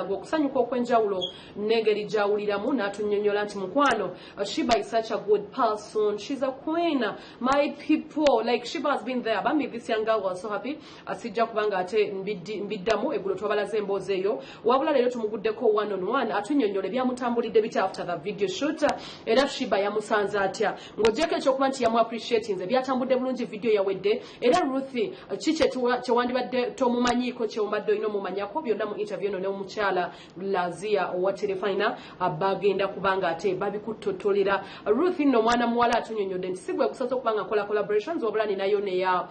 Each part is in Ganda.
n'atulaga okusanyuka okw'enjawulo n'engeri gy'awuliramu, n'atunnyonnyola nti mukwano, Sheebah is such a good person, she's a queen, my people, like Sheebah has been there. Bambi, this young girl was so happy. Sijja kubanga ate mbiddamu eggulo twabalaze emboozi eyo, wabula leero tumuguddeko one on one atunnyonnyola ebyamutambulidde bitya after the video shoot, era Sheebah yamusanze atya, ng'ogyeko ekyokuba nti yamu appreciatinze. Byatambudde bulungi, video yawedde. Era Ruth, ki kyewandibadde tomumanyiiko, kyewambadde olina omumanyako, byonna mu interview eno n'omukyala Lazia owa Terefayina bagenda kubanga ate babikuttotolera. Ruth nno omwana muwala atunyonyodde nti si gwe gusoose okuba nga nkola collaborations, wabula ninayo neya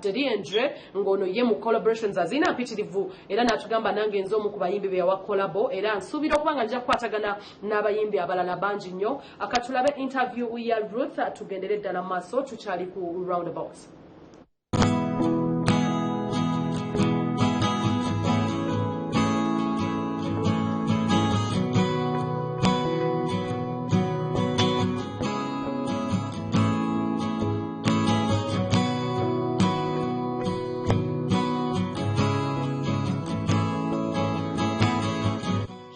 Daddy Andre, ng'ono ye mu collaborations azirina mpitirivu, era n'atugamba nange nze omu ku bayimbi be yawa collabo, era nsuubira okuba nga nja kukwatagana n'abayimbi abalala bangi nnyo. Akatulabe interview ya Ruth, tugendere ddala mu maaso, tukyali ku Roundabout.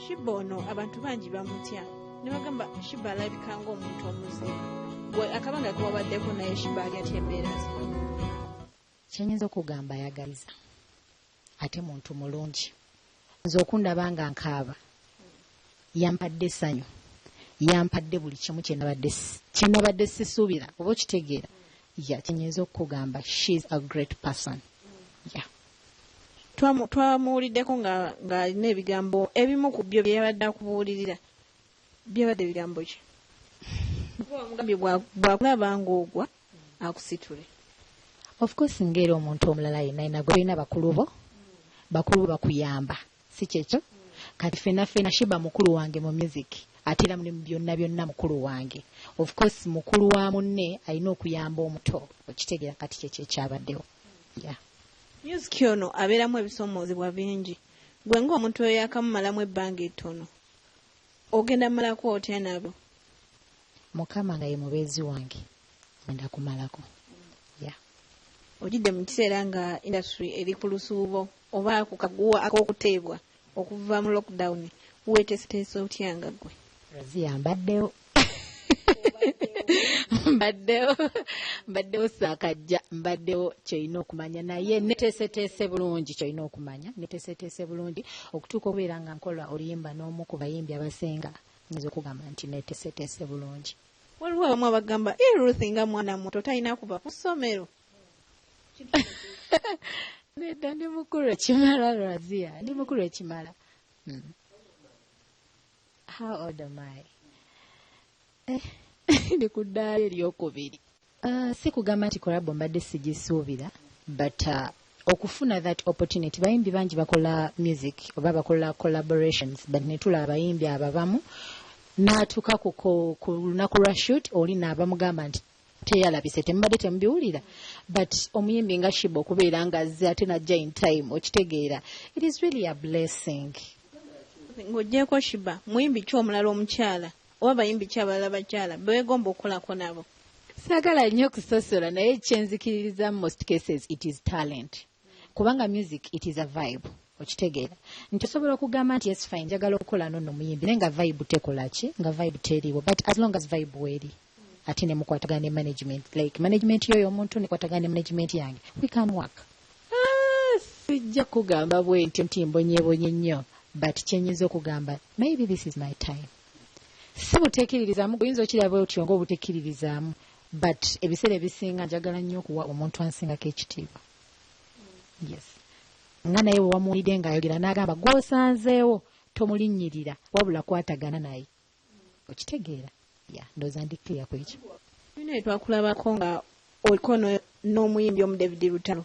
Sheebah ono abantu bangi bamutya ne bagamba Sheebah alabika ng'omuntu omuzibu. Gwe akabanga kewabaddeko naye, Sheebah ali atya embeera ze? Kyenyinza okugamba, ayagaliza ate muntu mulungi. Nze okundaba nga nkaaba, yampadde essanyu, yampadde buli kimu kyenabadde sisuubira, oba okitegeera? Ya, kyenyinza okukugamba, she's a great person, yeah. Twamuwuliddeko ng'alina ebigambo ebimu ku byo bye yabadde akubuulirira. Byabadde bigambo ki? Kuba wamugambye bw'akulaba ng'ogwa akusitule. Of course, ng'era omuntu omulala yenna yenna, gwe olina bakulu bo, bakulu bo bakuyamba, si kyekyo? Kati fenna fenna, Sheebah mukulu wange mu music, ate era mu byonna byonna mukulu wange. Of course, mukulu wa munne alina okuyamba omuto, okitegeera? Kati kyekyo ekyabaddewo, yeah. Music ono abeeramu ebisoomoozebwa bingi. Gwe ng'omuntu oyo yakamumalamu ebbanga ettono, ogenda malako otya nabo? Mukama nga ye mubeezi wange, ngenda kumalako, yeah. Ogidde mu kiseera nga industry eri ku lusuubo oba ku kaguwa ak'okuteebwa okuva mu lockdown. Weeteeseteese otya nga ggwe? Razia, mbaddewo, mbaddewo, mbaddewo, saakajja, mbaddewo, kyolina okumanya. Naye neteeseteese bulungi, kyolina okumanya, neteeseteese bulungi okutuuka okubeera nga nkola oluyimba n'omu ku bayimbi abasinga. Nyinza okugamba nti neteeseteese bulungi. Waliwo abamu abagamba, "E, Ruth nga mwana muto, talina kuva ku ssomero." Nedda, ndi mukulu ekimala. Razia, ndi mukulu ekimala. How old am I? Ndi ku ddaala eryokubiri. Si kugamba nti collabo mbadde sigisuubira, but okufuna that opportunity, bayimbi bangi bakola music oba bakola collaborations, but netulaba abayimbi ababamu n'atuuka ku lunaku lwa shoot, oli naabamugamba nti teyalabise, temubadde temubiwulira. But omuyimbi nga Sheebah okubeera nga azze ate najja in time, okitegeera, it is really a blessing. Ng'oggyeko Sheebah, muyimbi ki omulala omukyala oba bayimbi ki abalala bakyala beweegomba okukolako nabo? Saagala nnyo kusosola, naye kyenzikiririza, most cases it is talent, kubanga music, it is a vibe, okitegeera? Nti osobola okugamba nti yes, fine, njagala okukola nonno muyimbi, naye nga vibe tekola ki, nga vibe teriiwo. But as long as vibe weeri ate nemukwatagana ne management, like management yoyo omuntu nekwatagana ne management yange, we can work. Ah, sijja kugamba bwe ntyo nti mbonyebonye nnyo, but kyenyinza okugamba, maybe this is my time. Si buteekiririzaamu, oyinza okiraba otyo ng'obutekkiririzaamu, but ebiseera ebisinga njagala nnyo okuwa omuntu ansingako ekitiibwa. Yes, nga naye bwe wamuwulidde ng'ayogera n'agamba gw'osanzeewo tomulinnyirira, wabula kwatagana naye, okitegeera? Ya, ndowooza ndi clear ku ekyo. Tulina twakulabako nga oliko n'omuyimbi omu David Lutalo,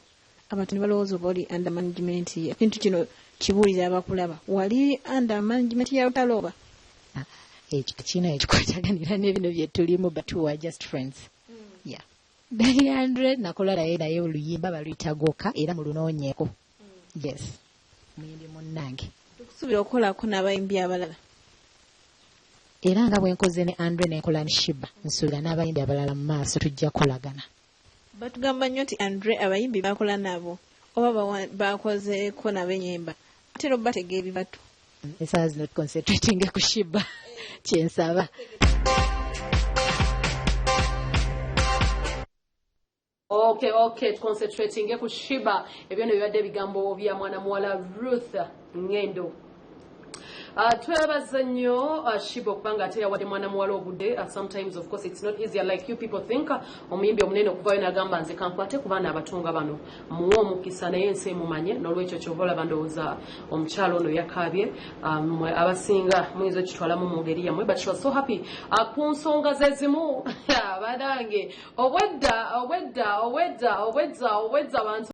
abantu ne balowooza oba oli under management ye. Ekintu kino kibuulira abakulaba, wali under management ya Lutalo oba? Ekyo tekirina ekikwataganira n'ebino bye tulimu, but we are just friends, yeah. Daddy Andre nakola naye oluyimba baluyita Goka, era mulunoonyeeko. Yes, muyimbi munnange. Tukusuubira okukolako n'abayimbi abalala? Era nga bwe nkoze ne Andre, nenkola ne Sheebah, nsuubira n'abayimbi abalala mu maaso tujja kukolagana. Batugamba nnyo nti Andre abayimbi bakola nabo oba bakozeeko nabo ennyimba, atera obatega ebibatu. Esaawa zino concentrating ku Sheebah, kyensaba. Okay, concentrating ku Sheebah. Ebyo bibadde ebigambo bya mwana muwala Ruth Ngendo. Twebaza nnyo Sheebah okubanga ate yawadde mwana muwala obudde. Sometimes of course it's not easier like you people think. Omuyimbi omunene okuvayo n'agamba nze kankwate ku baana abatunga bano muwe omukisa naye ensi emumanye. N'olwekyo kyova olaba ndowooza omukyalo ono yakaabye. Mmwe abasinga muyinza okitwalamu mu ngeri yammwe, but she was so happy. Ku nsonga ze zimu, banange, obwedda obwedda obwedda obwedda obwedda abantu.